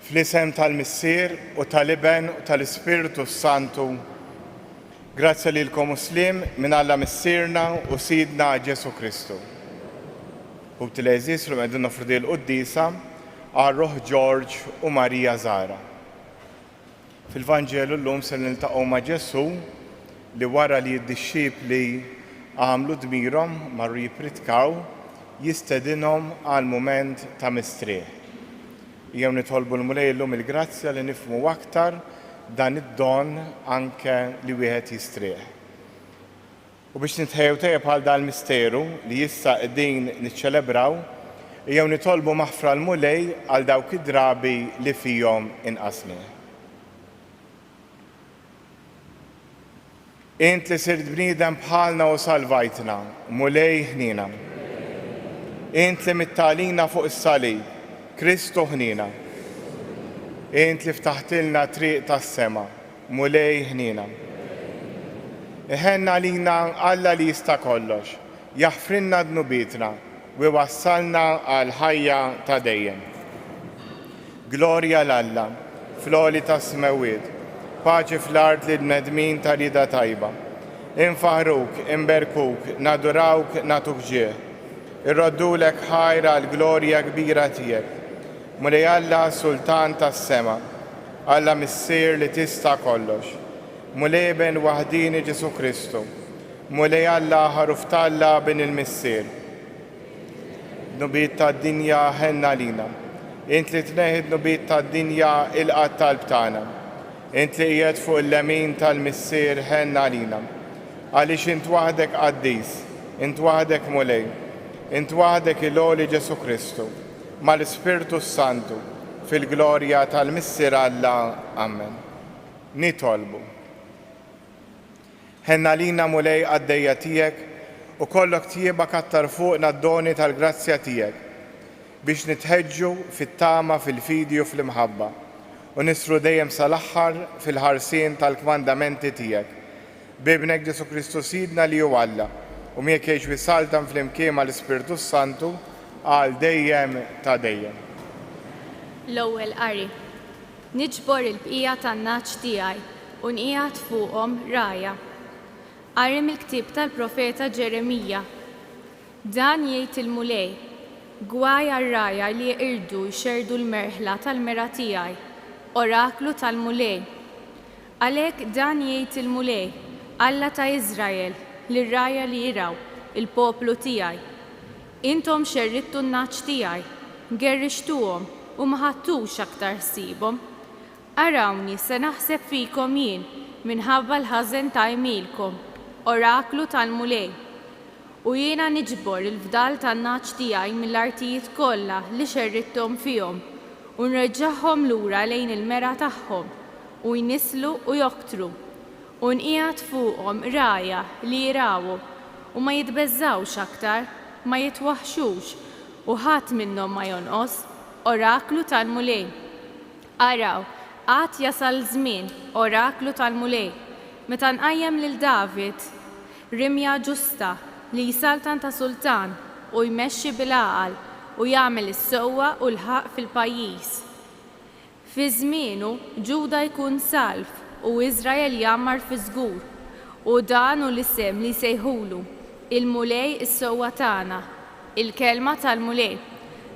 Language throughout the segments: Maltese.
Fl-isem tal-Missier u tal-Iben u tal-Ispirtu s-Santu. Grazzja lilkom u sliem minn Alla Missierna u Sidna Ġesù Kristu. Ħuti l-għeżież, illum qegħdin noffru din il-quddiesa għal ruħ George u Maria Zahra. Fil-Vanġelu llum ser niltaqgħu ma' Ġesù li wara li d-dixxipli għamlu dmirhom, marru jippritkaw, jistedinhom għal mument ta' mistrieħ. Ejjew nitolbu l-Mulej illum il-grazzja li nifhmu aktar dan id-don anke li wieħed jistrieħ. U biex nitħejjew tajjeb għal dan il-misteru li issa qegħdin niċċelebraw, ejjew nitolbu maħfra l-Mulej għal dawk id-drabi li fihom inqasnieh. Int li sirt bniedem bħalna u salvajtna, Mulej ħniena. Int li mitt għalina fuq is-salib, Kristu ħniena. Int li ftaħtilna t-triq tas-sema, Mulej ħniena. Iħenn għalina Alla li jista' kollox, jaħfrilna dnubietna u jwassalna għall-ħajja ta' dejjem. Glorja 'l Alla, fl-għoli tas-smewwiet, paċi fl-art lill-bnedmin ta' rieda tajba. Infaħħruk, inberkuk, nadurawk, nagħtuk ġieħ. Irroddulek ħajr għall-glorja kbira tiegħek. Mulej Alla, Sultan tas-sema, Alla Missier li tista' kollox. Mulej Iben waħdieni Ġesù Kristu. Mulej Alla, Ħaruf t'Alla, Bin il-Missier. Dnubiet tad-dinja, ħenn għalina. Int li tneħħi d-dnubiet tad-dinja, ilqa' t-talb tagħna. Int li qiegħed fuq il-lemin tal-Missier, ħenn għalina. Għaliex int waħdek qaddis, int waħdek Mulej, int waħdek il-għoli Ġesù Kristu, mal-Ispirtu s-Santu, fil-glorja tal-Missier Alla. Amen. Nitolbu. Ħenn għalina Mulej qaddejja tiegħek u kollok tjieba kattar fuqna d-doni tal-grazzja tiegħek, biex nitħeġġu fit-tama, fil-fidi u fl-imħabba, u nisru dejjem sal-aħħar fil-ħarsien tal-kmandamenti tiegħek. B'Ibnek Ġesù Kristu Sidna li hu Alla, u miegħek jgħix u jsaltan flimkien mal-Ispirtu s-Santu għal dejjem ta' dejjem. L-Ewwel Qari. Niġbor il-bqija tan-nagħaġ tiegħi u nqiegħed fuqhom rgħajja. Qari mill-ktieb tal-profeta Ġeremija. Dan jgħid il-Mulej, Gwaj għar-rgħajja li jeqirdu jxerrdu l-merħla tal-mergħa tiegħi, oraklu tal-Mulej. Għalhekk dan jgħid il-Mulej, Alla ta' Iżrael, lir-rgħajja li jirgħu, il-poplu tiegħi, Intom xerridtu n-nagħaġ tiegħi, gerrixtuhom u ma ħadtux aktar ħsiebhom. Arawni, se naħseb fikom jien minħabba l-ħażen ta' għemilkom, oraklu tal-Mulej. U jiena niġbor il-fdal tan-nagħaġ tiegħi mill-artijiet kollha li xerridthom fihom, u nreġġagħhom lura lejn il-mergħa tagħhom, u jnisslu u joktru. U nqiegħed fuqhom rgħajja li jirgħu, u ma jitbeżżgħux aktar, ma jitwaħħxux, u ħadd minnhom ma jonqos, oraklu tal-Mulej. Araw, għad jasal żmien, oraklu tal-Mulej, meta nqajjem lil David, rimja ġusta, li jsaltan ta' sultan, u jmexxi bil-għaqal, u jagħmel is-sewwa u l-ħaqq fil-pajjiż. Fi żmienu, Ġuda jkun salv u Iżrael jgħammar fiż-żgur. U dan hu l-isem li jsejħulu, Il-Mulej is-Sewwa Tagħna. Il-Kelma tal-Mulej.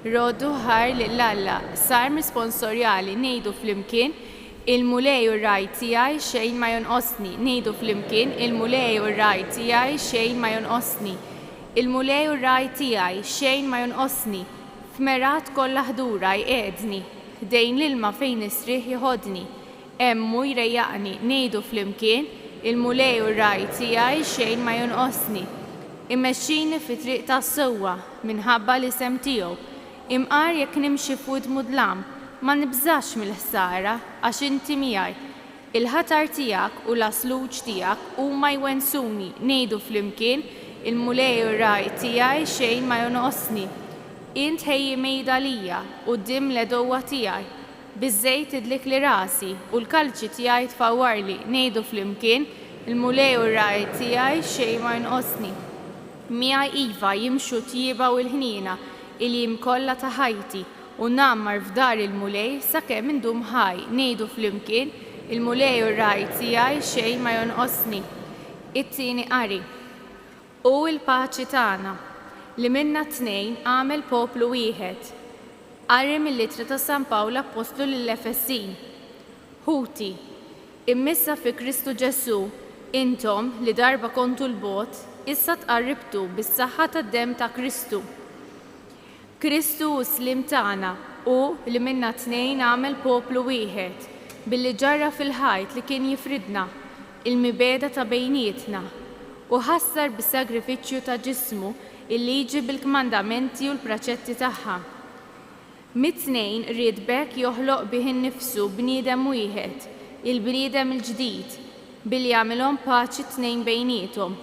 Roddu ħajr lil Alla. Salm risponsorjali, ngħidu flimkien, Il-Mulej hu r-ragħaj tiegħi, xejn ma jonqosni. Ngħidu flimkien, Il-Mulej hu r-ragħaj tiegħi, xejn ma jonqosni. Il-Mulej hu r-ragħaj tiegħi, xejn ma jonqosni. F'mergħat kollha ħdura jqiegħdni. Ħdejn l-ilma fejn nistrieħ jeħodni. Hemm hu jrejjaqni. Ngħidu flimkien, Il-Mulej hu r-ragħaj tiegħi, xejn ma jonqosni. Imexxini fit-triq tas-sewwa, minħabba l-isem tiegħu. Imqar jekk nimxi f'wied mudlam, ma nibżax mill-ħsara, għax inti miegħi. Il-ħatar tiegħek u l-għasluġ tiegħek huma jwennsuni, ngħidu flimkien, Il-Mulej hu r-ragħaj tiegħi, xejn ma jonqosni. Int tħejji mejda għalija quddiem l-għedewwa tiegħi. Biż-żejt tidlikli rasi, u l-kalċi tiegħi tfawwarli, ngħidu flimkien, Il-Mulej hu r-ragħaj tiegħi, xejn ma jonqosni. Miegħi iva, jimxu t-tjieba u l-ħniena, il-jiem kollha ta' ħajti. u ngħammar f'dar il-Mulej sakemm indum ħaj, ngħidu flimkien, Il-Mulej hu r-ragħaj tiegħi, xejn ma jonqosni. It-tieni qari. Hu l-paċi tagħna, li minna t-tnejn għamel poplu wieħed. Qari mill-Ittra ta' San Pawl Appostlu lill-Efesin. Ħuti, immissa fi Kristu Ġesù, intom, li darba kontu 'l bogħod, issa tqarribtu bis-saħħa tad-demm ta' Kristu. Kristu hu s-sliem tagħna, hu li minna t-tnejn għamel poplu wieħed, billi ġarraf il-ħajt li kien jifridna, il-mibegħda ta' bejnietna, u ħassar bis-sagrifiċċju ta' ġismu l-liġi bil-kmandamenti u l-praċetti tagħha. Mit-tnejn ried b'hekk joħloq bih innifsu bniedem wieħed, il-bniedem il-ġdid, billi jagħmilhom paċi t-tnejn bejniethom,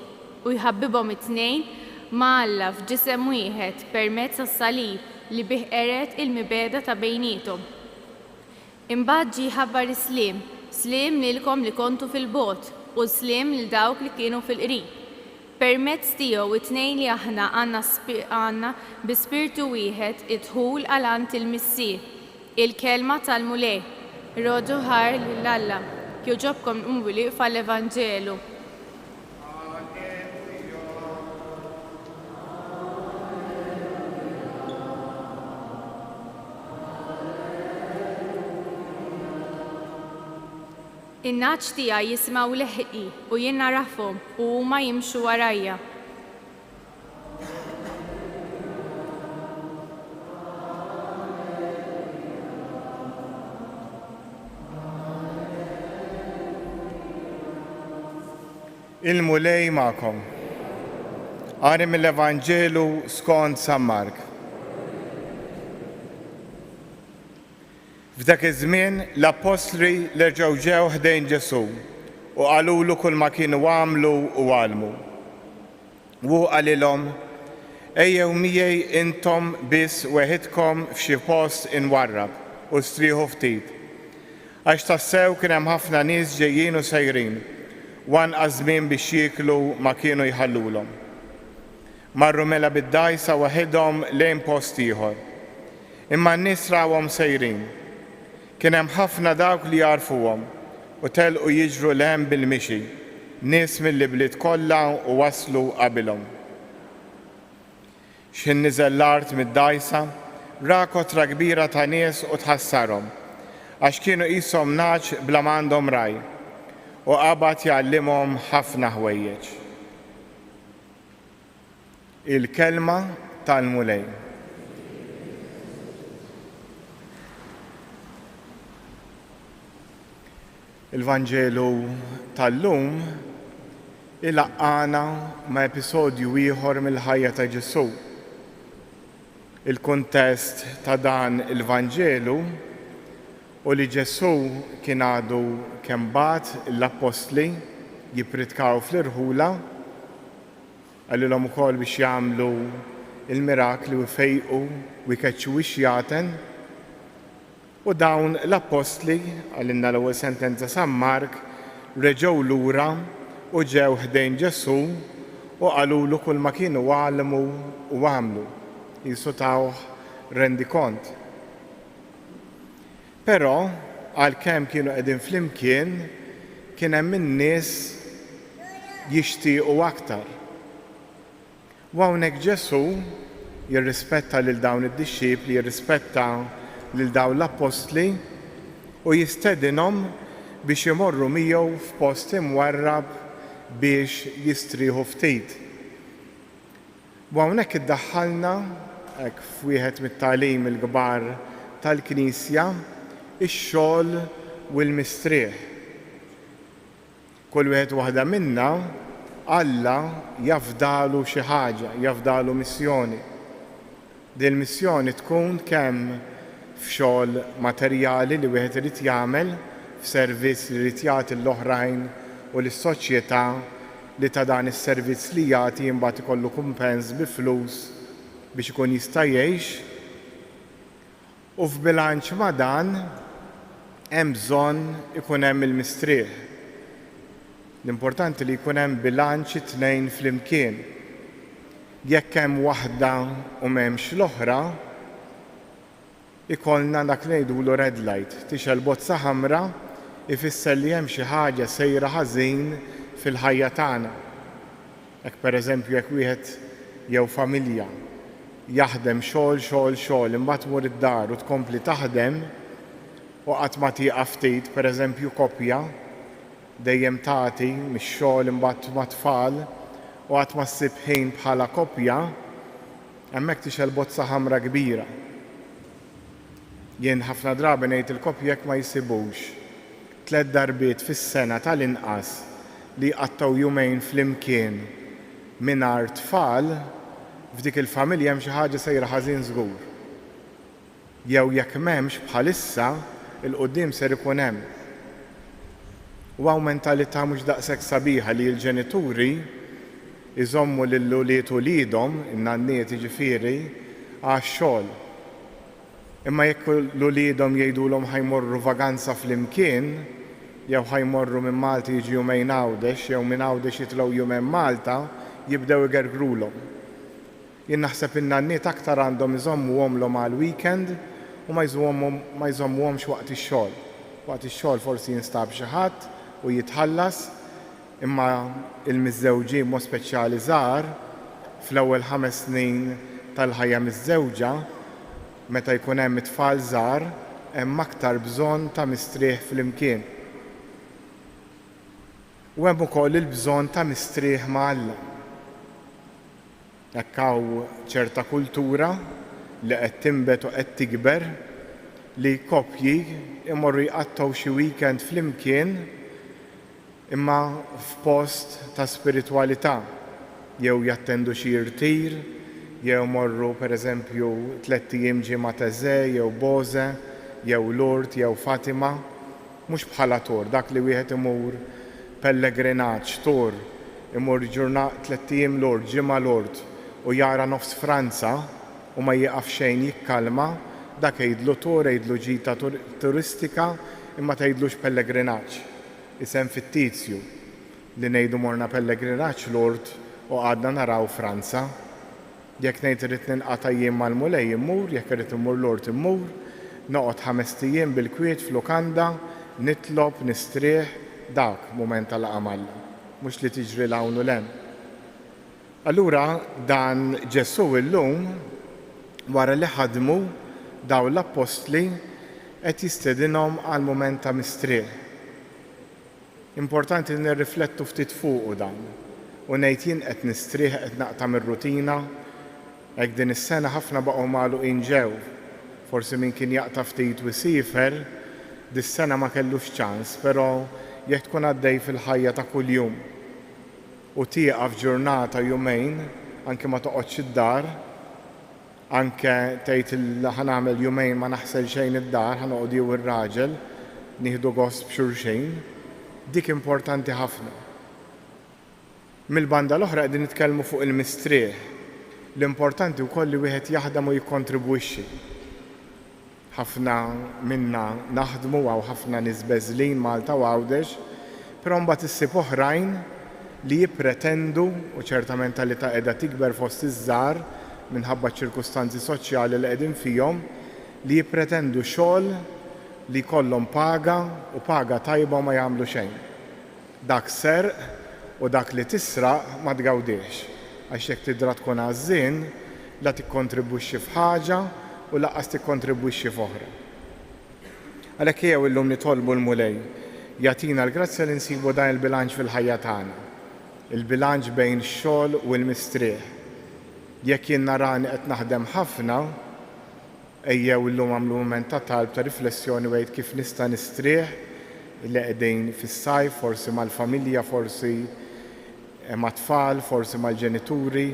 u jħabbibhom it-tnejn ma' Alla f'ġisem wieħed permezz tas-salib li bih qered il-mibegħda ta' bejniethom. Imbagħad ġie jħabbar is-sliem, sliem lilkom li kontu fil-bogħod, u sliem lil dawk li kienu fil-qrib. Permezz tiegħu t-tnejn li aħna għandna għandna bi spirtu wieħed id-dħul għal għand il-Missier. Il-Kelma tal-Mulej. Rodu ħajr lil Alla. Jogħġobkom nqumu bilwieqfa għall-Evanġelu. In-nagħaġ tiegħi jisimgħu leħqi u jien nagħrafhom u huma jimxu warajja. Il-Mulej magħkom. Qari mill-Evanġelu skont San Mark. F'dak iż-żmien l-appostli reġgħu ġew ħdejn Ġesù u qalulu kulma kienu għamlu u għallmu. U hu qalilhom, Ejjew miegħi intom biss weħidkom f'xi post imwarrab u strieħu ftit. Għax tassew kien hemm ħafna nies ġejjin u sejrin, u anqas żmien biex jieklu ma kienu jħallulhom. Marru mela bid-dgħajsa waħidhom lejn post ieħor. Imma n-nies rawhom sejrin. Kien hemm ħafna dawk li għarfuhom u telqu jiġru 'l hemm bil-mixi, nies mill-ibliet kollha u waslu qabilhom. X'ħin niżel l-art mid-dgħajsa, ra kotra kbira ta' nies u tħassarhom, għax kienu qishom nagħaġ bla ma għandhom ragħaj, u qabad jgħallimhom ħafna ħwejjeġ. Il-Kelma tal-Mulej. Il-Vanġelu tal-lum ilaqqagħna ma' episodju ieħor mill-ħajja ta' Ġesù. Il-kuntest ta' dan il-Vanġelu hu li Ġesù kien għadu kemm bagħat l-appostli jippritkaw fl-irħula, Qalilhom ukoll biex jagħmlu l-mirakli u jfejqu u jkeċċu ix-xjaten. U dawn l-appostli, qalilna l-ewwel sentenza San Mark, reġgħu lura u ġew ħdejn Ġesù u qalulu kulma kienu għallmu u għamlu. Qisu tawh rendikont. Però, għalkemm kienu qegħdin flimkien, kien hemm in-nies jixtiequ aktar. U hawnhekk Ġesù jirrispetta lil dawn id-dixxipli, jirrispetta lil dawn l-appostli u jistedinhom biex imorru miegħu f'post imwarrab biex jistrieħu ftit. U hawnhekk iddaħħalna, hekk f'wieħed mit-tagħlim il-kbar tal-Knisja, ix-xogħol u l-mistrieħ. Kull wieħed u waħda minna Alla jafdalu xi ħaġa, jafdalu missjoni. Din il-missjoni tkun kemm f'xogħol materjali li wieħed irid jagħmel, f'servizz li jrid jagħti lill-oħrajn u lis-soċjetà li ta' dan is-servizz li jagħti imbagħad ikollu kumpens bi flus biex ikun jista' jgħix, u f'bilanċ ma' dan hemm bżonn ikun hemm il-mistrieħ. L-importanti li jkun hemm bilanċ it-tnejn flimkien. Jekk hemm waħda u m'hemmx l-oħra, Ikollna dak li ngħidulu red light, tixgħel bozza ħamra ifisser li hemm xi ħaġa sejra ħażin fil-ħajja tagħna. Hekk pereżempju jekk wieħed jew familja jaħdem xogħol xogħol xogħol imbagħad tmur id-dar u tkompli taħdem u qatt ma tieqaf ftit, pereżempju koppja dejjem tagħti mix-xogħol imbagħad mat-tfal u qatt ma ssib ħin bħala koppja, hemmhekk tixgħel bozza ħamra kbira. Jien ħafna drabi ngħid il-koppji jekk ma jsibux tlett darbiet fis-sena tal-inqas li jqattgħu jumejn flimkien mingħajr tfal, f'dik il-familja hemm xi ħaġa sejra ħażin żgur. Jew jekk m'hemmx bħalissa, 'il quddiem ser ikun hemm. U hawn mentalità mhux daqshekk sabiħa li l-ġenituri jżommu lil ulied uliedhom, in-nanniet jiġifieri, għax-xogħol. Imma jekk l-uliedhom jgħidulhom ħa jmorru vaganza flimkien, jew ħa jmorru minn Malta jiġu jumejn Għawdex, jew minn Għawdex jitlgħu jumejn Malta, jibdew igergrulhom. Jien naħseb in-nanniet aktar għandhom iżommuhomlhom għall-weekend u ma ma jżommuhomx waqt ix-xogħol. Waqt ix-xogħol forsi jinstab xi ħadd u jitħallas, Imma il-miżżewġin b'mod speċjali żgħar, fl-ewwel ħames snin tal-ħajja miżżewġa, meta jkun hemm it-tfal żgħar, hemm aktar bżonn ta' mistrieħ flimkien. U hemm ukoll il-bżonn ta' mistrieħ ma' Alla. Hekk hawn ċerta kultura li qed tinbet u qed tikber li koppji jmorru jqattgħu xi weekend flimkien imma f'post ta' spiritwalità, jew jattendu xi irtir, jew imorru pereżempju tlett ijiem ġimgħa Taizé jew Boze jew Lourdes jew Fatima, mhux bħala tour, dak li wieħed imur pellegrinaġġ, tour, imur ġurna tlett ijiem Lourdes, ġimgħa Lourdes u jara nofs Franza u ma jieqaf xejn jikkalma, dak għidlu tour, għidlu ġita turistika imma tgħidlux pellegrinaġġ. Isem fittizju, li ngħidu morna pellegrinaġġ Lourdes u qgħadna naraw Franza. Jekk ngħid irrid ninqata' jiem mal-Mulej immur, jekk irrid immur Lourdes immur, noqgħod ħamest ijiem bil-kwiet f'lukanda, nitlob, nistrieħ, dak mument ta' laqgħa m'Alla. Mhux li tiġri 'l hawn u 'l hemm. Allura dan Ġesù illum, wara li ħadmu dawn l-appostli, qed jistedinhom għal mument ta' mistrieħ. Importanti li nirriflettu ftit fuqu dan u ngħid jien qed nistrieħ qed naqta' mir-rutina? Hekk din is-sena ħafna baqgħu magħluqin ġew. Forsi min kien jaqta' ftit u jsiefer, dis-sena ma kellux ċans, però jekk tkun għaddej fil-ħajja ta' kuljum u tieqaf ġurnata jumejn, anke ma toqgħodx id-dar, Anke tgħid il ħa nagħmel jumejn ma naħsel xejn id-dar, ħa noqogħdu jien u r-raġel nieħdu gost b'xulxin. Dik importanti ħafna. Mill-banda l-oħra qegħdin nitkellmu fuq il-mistrieħ. L-importanti wkoll li wieħed jaħdem u jikkontribwixxi. Ħafna minna naħdmu, hawn ħafna nies beżlin Malta u Għawdex, però mbagħad issib oħrajn li jippretendu, u ċerta mentalità qiegħda tikber fost iż-żgħar minħabba ċ-ċirkustanzi soċjali li qegħdin fihom, li jippretendu xogħol li jkollhom paga u paga tajba u ma jagħmlu xejn. Dak serq u dak li tisraq ma tgawdihx, għax jekk tidra tkun għażżien, la tikkontribwixxi f'ħaġa u lanqas tikkontribwixxi f'oħra. Għalhekk ejjew illum nitolbu l-Mulej jagħtina l-grazzja li nsibu dan il-bilanċ fil-ħajja tagħna, il-bilanċ bejn x-xogħol u l-mistrieħ. Jekk jien narani qed naħdem ħafna, Ejjew illum agħmlu mument ta' talb, ta' riflessjoni u għid kif nista' nistrieħ li qegħdin fis-sajf, forsi mal-familja, forsi mat-tfal, forsi mal-ġenituri,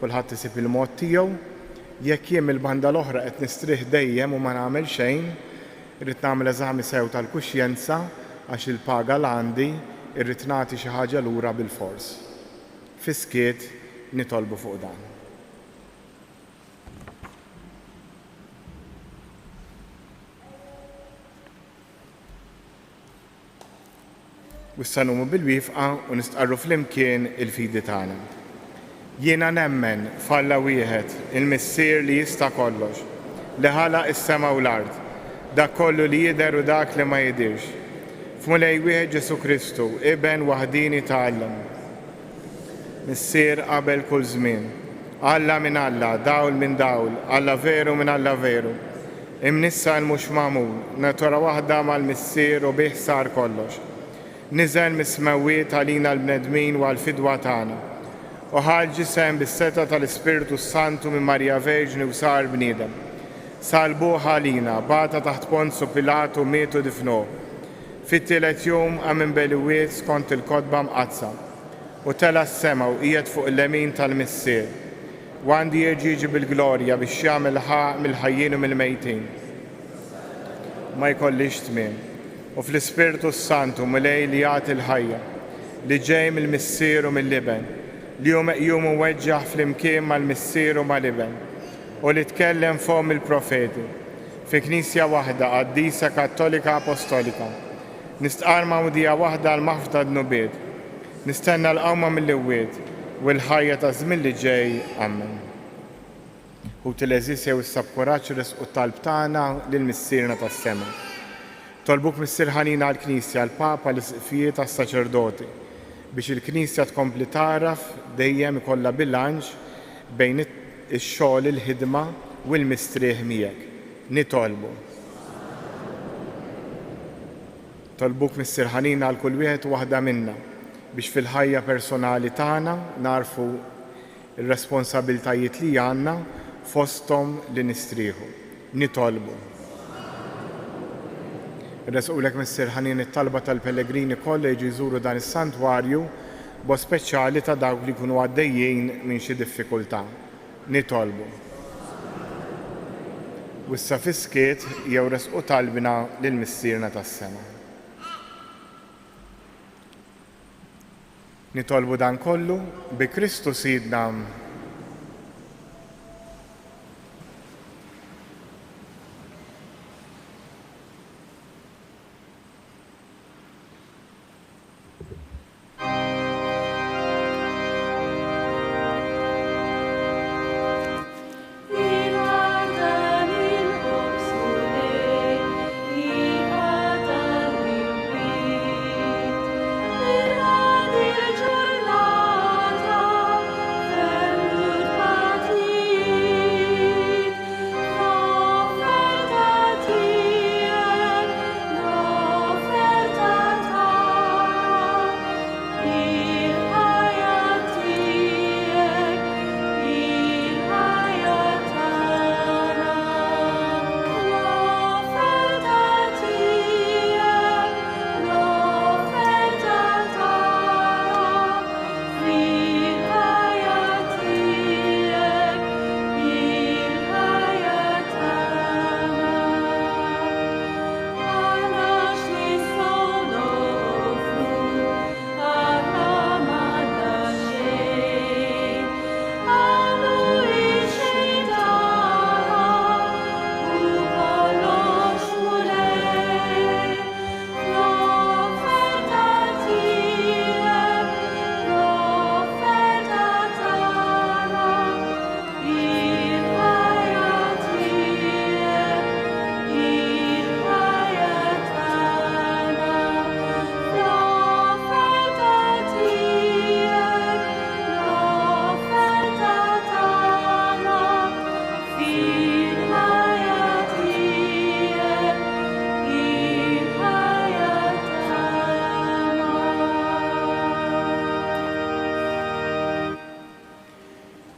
kulħadd isib il-mod tiegħu. Jekk jien mill-banda l-oħra qed nistrieħ dejjem u ma nagħmel xejn, irrid nagħmel eżami sew tal-kuxjenza għax il-paga l-għandi, irrid nagħti xi ħaġa lura bilfors. Fis-skiet nitolbu fuq dan. U issa nqumu bil-wifqa u nistqarru flimkien il-fidi tagħna. Jiena nemmen f'Alla wieħed, il-Missier li jista' kollox, li ħalaq is-sema u l-art, dak kollu li jidher u dak li ma jidhirx. F'Mulej wieħed Ġesù Kristu, Iben waħdieni ta' Alla. Missier qabel kull żmien. Alla minn Alla, dawl minn dawl, Alla veru minn Alla veru. Imnissal mhux magħmul, natura waħda mal-Missier u bih sar kollox. Niżel mis-smewwiet għalina l-bnedmin u għall-fidwa tagħna. U ħa l-ġisem bis-setgħa tal-Ispirtu s-Santu minn Marija Verġni u sar bniedem. Sallbuh għalina, bata taħt Ponzu Pilatu, miet u difnuh. Fit-tielet jum qam minn bel-iwied skont il-Kotba Mqaddsa, u tela' s-sema u qiegħed fuq il-lemin tal-Missier, u għandu jerġa' jiġi bil-glorja biex jagħmel ħaqq mill-ħajjin u mill-mejtin. Ma jkollhiex tmiem. U fl-Ispirtu s-Santu, Mulej li jagħti l-ħajja, li ġej mill-Missier u mill-Iben, li hu meqjum u mweġġaħ flimkien mal-Missier u mal-Iben, u li tkellem fomm il-profeti, Fi Knisja waħda, qaddisa, kattolika, apostolika. Nistqarr magħmudija waħda għall-maħfra tad-dnubiet. Nistenna l-qawma mill-imwiet u l-ħajja taż-żmien li ġej. Ammen. Ħuti l-għeżież jew issa b'kuraġġ iressqu t-talb tagħna lil Missierna tas-sema. Nitolbuk Missier ħanin għall-Knisja, għall-Papa, għall-Isqfijiet, għas-saċerdoti, biex il-Knisja tkompli tagħraf dejjem ikollha bilanċ bejn ix-xogħol, il-ħidma u l-mistrieħ miegħek. Nitolbu. Nitolbuk Missier ħanin għal kull wieħed u waħda minna biex fil-ħajja personali tagħna nagħrfu r-responsabiltajiet li għandna fosthom li nistrieħu. Nitolbu. Inressqulek Missier ħanin it-talba tal-pellegrini kollha jiġu jżuru dan is-santwarju, b'mod speċjali ta' dawk li jkunu għaddejjin minn xi diffikultà. Nitolbu. U issa fis-skiet jew ressqu talbna lil Missierna tas-sema. Nitolbu dan kollu bi Kristu Sidna.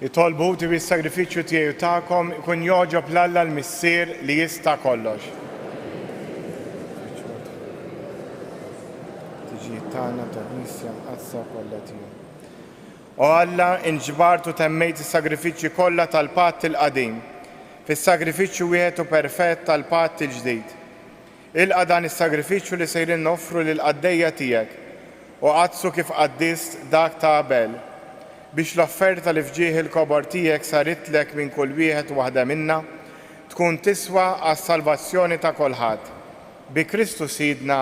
Itolbu ħuti biex is-sagrifiċċju tiegħi u tagħkom ikun jogħġob 'l Alla l-Missier li jista' kollox. Tiġijiet tagħna tal-Knisja mqaddsa kollha tiegħu. O Alla, int ġbart u temmejt is-sagrifiċċji kollha tal-Patt il-Qadim fis-sagrifiċċju wieħed u perfett tal-Patt il-Ġdid. Ilqa' dan is-sagrifiċċju li sejrin noffru lill-qaddejja tiegħek, u qaddsu kif qaddist dak ta' Abel, biex l-offerta li f'ġieħ il-kobor tiegħek saritlek minn kull wieħed u waħda minna, tkun tiswa għas-salvazzjoni ta' kolħadd. Bi Kristu Sidna.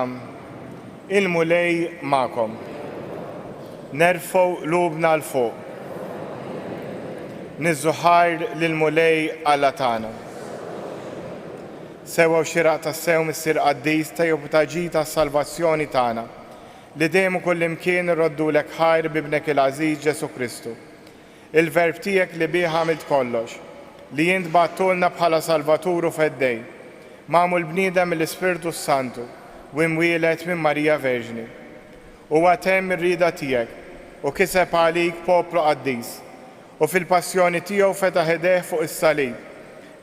Il-Mulej magħkom. Nerfgħu qlubna 'l fuq. Niżżu ħajr lill-Mulej Alla tagħna. Sewwa u xieraq tassew Missier Qaddis, tajjeb u ta' ġid għas-salvazzjoni tagħna, li dejjem u kullimkien irroddulek ħajr b'Ibnek il-għażiż Ġesù Kristu. Il-Verb tiegħek li bih għamilt kollox, li int bgħattulna bħala Salvatur u Feddej, magħmul bniedem mill-Ispirtu s-Santu u imwieled minn Marija Verġni. Huwa temm ir-rieda tiegħek u kiseb għalik poplu qaddis, u fil-passjoni tiegħu fetaħ idejh fuq is-salib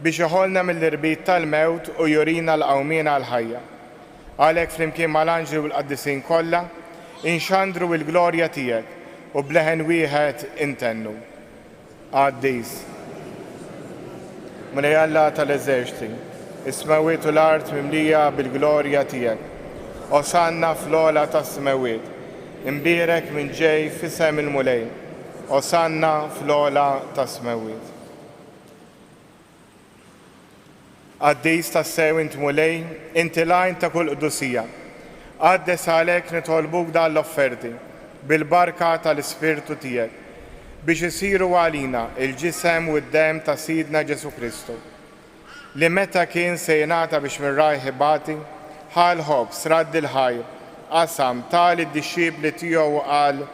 biex iħollna mill-irbit tal-mewt u jurina l-qawmien għall-ħajja. Għalhekk flimkien mal-anġli u l-qaddisin kollha, inxandru il-glorja tiegħek u b'leħen wieħed intennu. Qaddis. Mulej Alla tal-eżerċti, is-smewwiet u l-art mimlija bil-glorja tiegħek. Osanna fl-ogħla tas-smewwiet. Imbierek min ġej f'isem il-Mulej. Osanna fl-ogħla tas-smewwiet. Qaddis tassew int Mulej, inti l-għajn ta' kull qdusija. Qaddes għalhekk nitolbuk dan l-offerti, bil-barka tal-Ispirtu tiegħek, biex isiru għalina l-ġisem u d-demm ta' Sidna Ġesù Kristu, li meta kien se jingħata biex minn rajh ibati, ħa l-ħobż, radd il-ħajr, qasam, ta lid-dixxipli tiegħu u qal,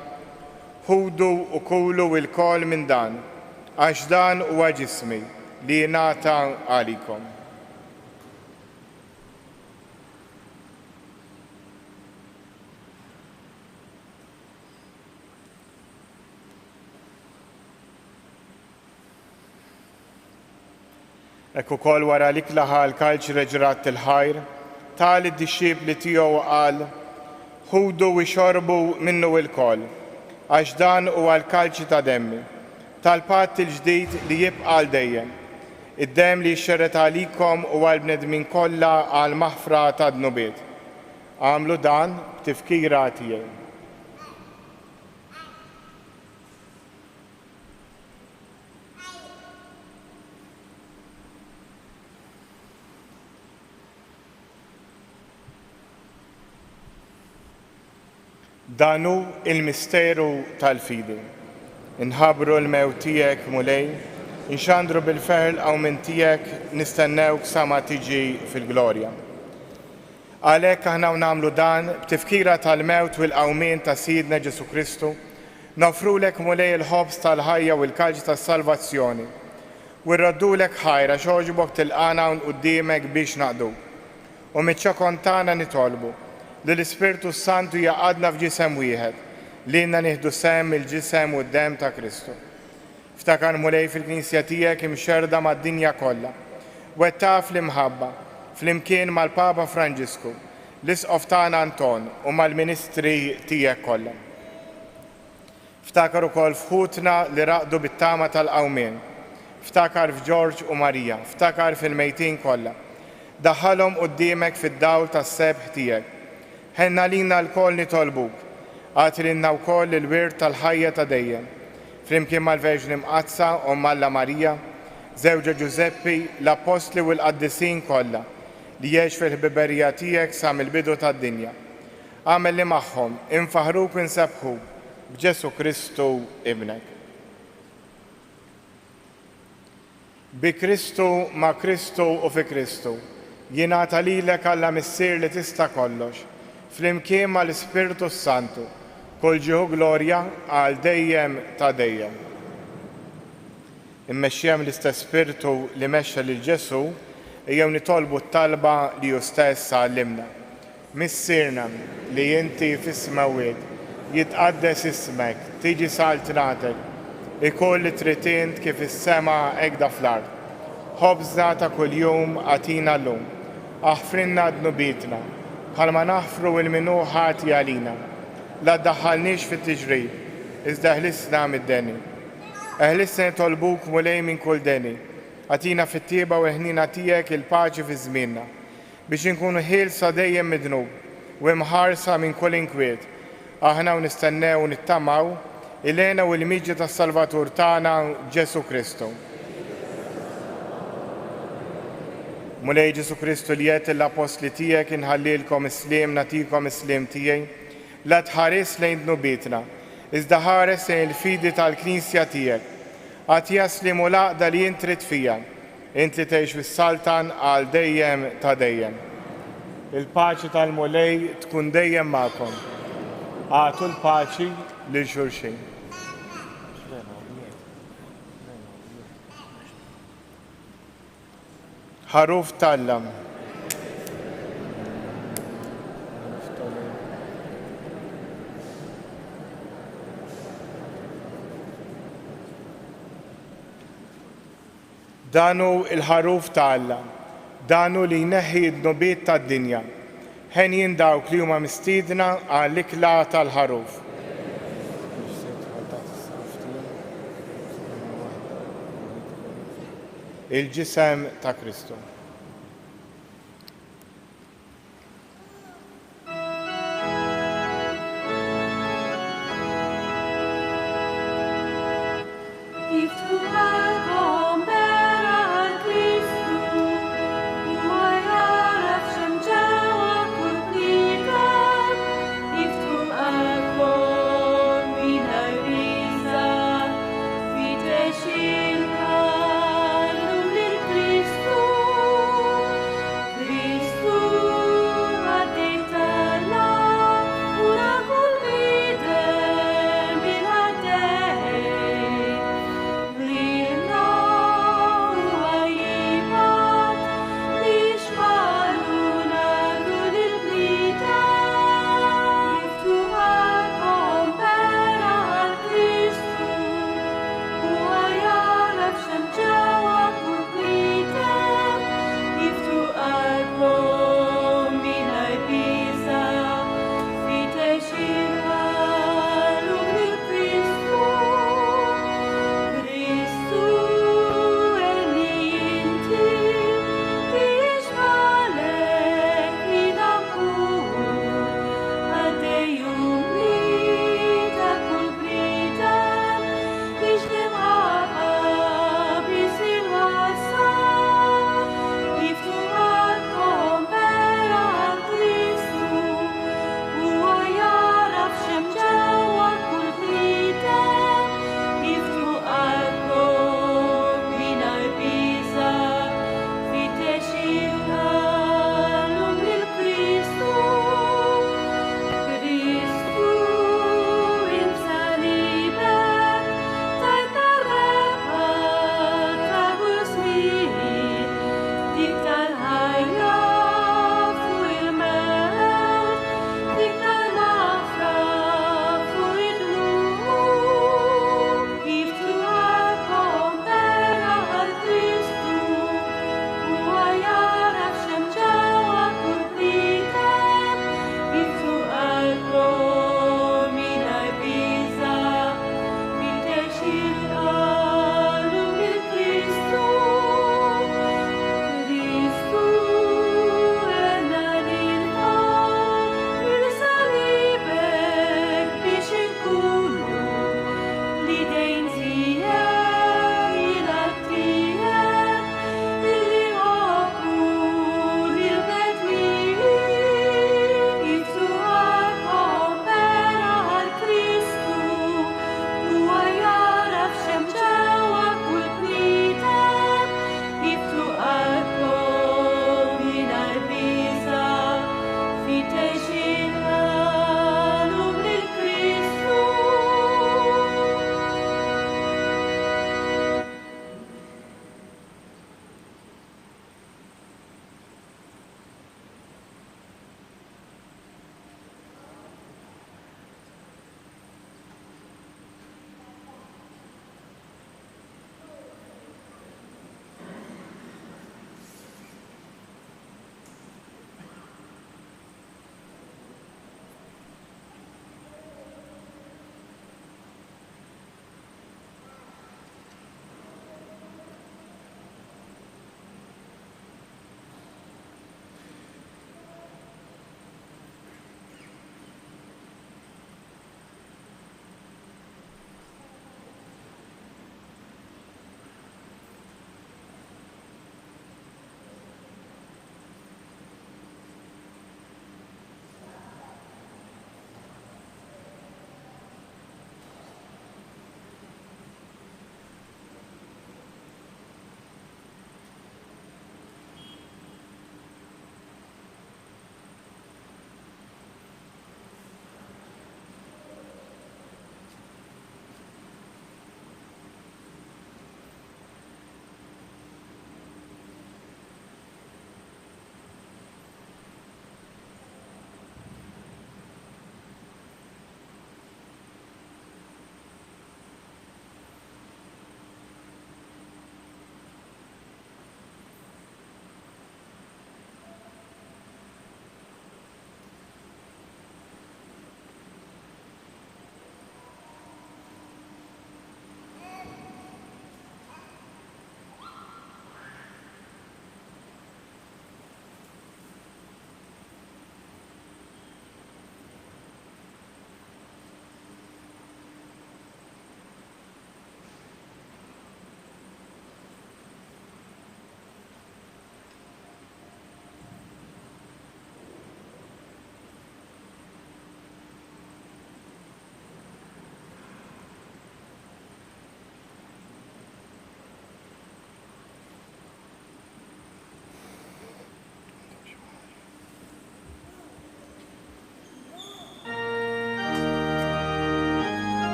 Ħudu u kulu ilkoll minn dan, għax dan huwa ġismi li jingħata għalikom. Hekk ukoll wara l-ikla ħa l-kalċ reġa' radd il-ħajr, ta lid-dixxipli tiegħu u qal, Ħudu u ixorbu minnu ilkoll, għax dan huwa l-kalċi ta' demmi, tal-patt il-ġdid li jibqa' għal dejjem, id-demm li jixxerred għalikom u għall-bnedmin kollha għall-maħfra tad-dnubiet. Agħmlu dan b'tifkira tiegħi. Dan hu l-misteru tal-fidi. Inħabbru l-mewt tiegħek, Mulej, inxandru bil-ferħ il-qawmien tiegħek, nistennewk sa ma tiġi fil-glorja. Għalhekk aħna u nagħmlu dan, b'tifkira tal-mewt u l-qawmien ta' Sidna Ġesù Kristu, noffrulek Mulej il-ħobż tal-ħajja u l-kalċ tas-salvazzjoni, u rroddulek ħajr għax għoġbok tilqagħna hawn quddiemek biex naqduk. U miċ-ċokon tagħna nitolbu li l-Ispirtu s-Santu jgħaqqadna f'ġisem wieħed, lilna nieħdu sehem mill-ġisem u d-demm ta' Kristu. Ftakar Mulej fil-Knisja tiegħek imxerrda mad-dinja kollha. Wettaqha fl-imħabba, flimkien mal-Papa Franġisku, l-Isqof tagħna Anton u mal-ministri tiegħek kollha. Ftakar ukoll f'ħutna li raqdu bit-tama tal-qawmien. Ftakar f'Ġorġ u Marija, ftakar fil-mejtin kollha. Daħħalhom quddiemek fid-dawl tas-sebħ tiegħek. Ħenn għalina lkoll nitolbuk. Agħti lilna wkoll il-wirt tal-ħajja ta' dejjem. Flimkien mal-Verġni Mqaddsa, Omm Alla Marija, żewġha Ġużeppi, l-Appostli u l-qaddisin kollha, li għex fil-ħbiberija tiegħek sa mill-bidu tad-dinja. Agħmel li magħhom infaħħruk u nsebbħuk b'Ġesù Kristu Ibnek. Bi Kristu, ma' Kristu u fi Kristu, jingħata lilek Alla Missier li tista' kollox, flimkien mal-Ispirtu s-Santu, kull ġieħ u glorja għal dejjem ta' dejjem. Immexxija mill-istess Spirtu li mexxa lil Ġesù, ejjew nitolbu t-talba li hu stess għallimna. Missierna, li inti fis-smewwiet, jitqaddes ismek, tiġi saltnatek, ikun li trid int kif fis-sema hekda fl-art. Ħobżna ta' kuljum agħtina llum. Aħfrilna dnubietna, bħalma naħfru 'l min hu ħati għalina. La ddaħħalniex fit-tiġrib, iżda eħlisna mid-deni. Eħlisna nitolbuk, Mulej, minn kull deni. Agħtina fit-tjieba u l-ħniena tiegħek il-paċi fi żmienna. Biex inkunu ħielsa dejjem mid-dnub u imħarsa minn kull inkwiet, aħna u nistennew u nittamaw il-hena u l-miġja tas-Salvatur tagħna Ġesù Kristu. Mulej Ġesù Kristu li għedt lill-Appostli tiegħek inħallilkom is-sliem nagħtikom is-sliem tiegħi, la tħarisx lejn dnubietna, iżda ħares lejn il-fidi tal-Knisja tiegħek. Agħtiha s-sliem u l-għaqda li int trid fiha. Int li tgħix u ssaltan għal dejjem ta' dejjem. Il-paċi tal-Mulej tkun dejjem magħkom. Agħtu l-paċi lil xulxin. Ħaruf t'Alla. Dan hu l-Ħaruf ta' Alla, dan hu li jneħħi d-dnubiet tad-dinja. Henjin dawk li huma mistiedna għall-ikla tal-Ħaruf. Il-ġisem ta' Kristu. Iftħu qalbhom mera għal Kristu, huwa jagħraf x'hemm ġewwa kull bniedem. Iftħu qalbhom mingħajr biża', fittex il-kallu lil Kristu.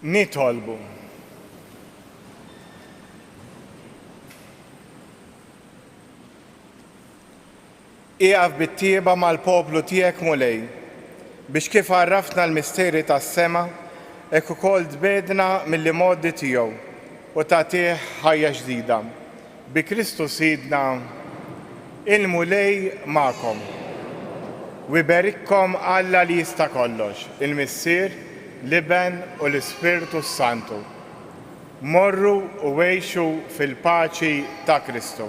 Nitolbu. Ieqaf bit-tjieba mal-poplu tiegħek Mulej, biex kif għarraftna l-misteri tas-sema, hekk ukoll tbegħdna mill-imgħoddi tiegħu u tagħtih ħajja ġdida. Bi Kristu Sidna. Il-Mulej magħkom. U jberikkom Alla li jista' kollox, il-Missier, l-Iben u l-Ispirtu s-Santu. Morru u għixu fil-paċi ta' Kristu.